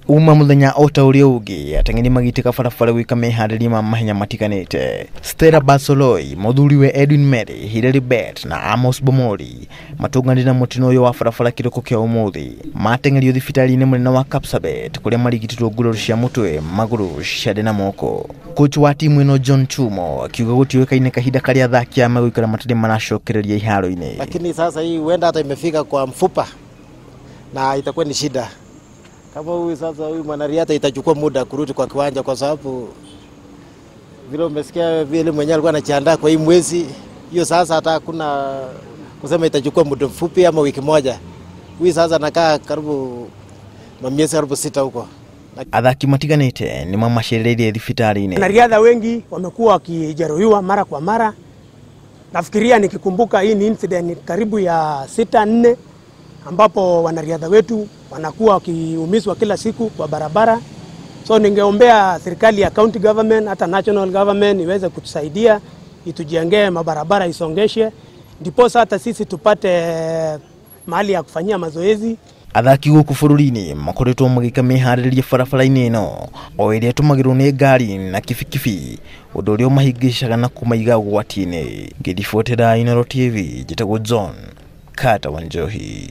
Uma muthenya o ta ũrĩa ũngĩ, ateng'eri magĩtĩka barabara gwĩka meharĩria ma mahenya matiganĩte. Stella Barsoloi, mũthuriwe Edwin Mary, Hilary Bett na Amos Bomori matũnganire na mũtino ũyũ wa barabara kĩroko kĩa ũmũthĩ. Mateng'erio thibitarĩ-inĩ mũnene wa Kapsabet kũrĩa marigitĩtwo nguraro cia mũtwe, magũrũ, ciande na moko. Coach wa timu ĩno John Chumo akiuga gũtiũĩkaine kahinda karĩa athaki aya megũikara matarĩ maracokereria iharo-inĩ. Lakini sasa hii huenda hata imefika kwa mfupa na itakuwa ni shida. Kama huyu sasa, huyu mwanariadha itachukua muda kurudi kwa kiwanja, kwa sababu vile umesikia vile mwenyewe alikuwa anajiandaa kwa hii mwezi hiyo, sasa hata hakuna kusema itachukua muda mfupi ama wiki moja. Huyu sasa anakaa karibu miezi karibu 6 huko. Athaki matiganĩte nĩ mamacereire thibitarĩ-inĩ. Wanariadha wengi wamekuwa wakijeruhiwa mara kwa mara. Nafikiria nikikumbuka hii ni incident karibu ya 6-4 ambapo wanariadha wetu wanakuwa wakiumizwa kila siku kwa barabara. So ningeombea serikali ya county government hata national government iweze kutusaidia, itujengee mabarabara, isongeshe, ndiposa hata sisi tupate mahali ya kufanyia mazoezi. Athaki gũkũ bũrũri-inĩ makoretwo magĩka meharĩrĩria barabara-inĩ ĩno o ĩrĩa ĩtũmagĩrwo nĩ ngari na kibikibi, ũndũ ũrĩa ũmahĩngĩcaga na kũmaiga ũgwati-inĩ. Ngĩribotera Inooro TV, njĩtagwo John Carter Wanjohi.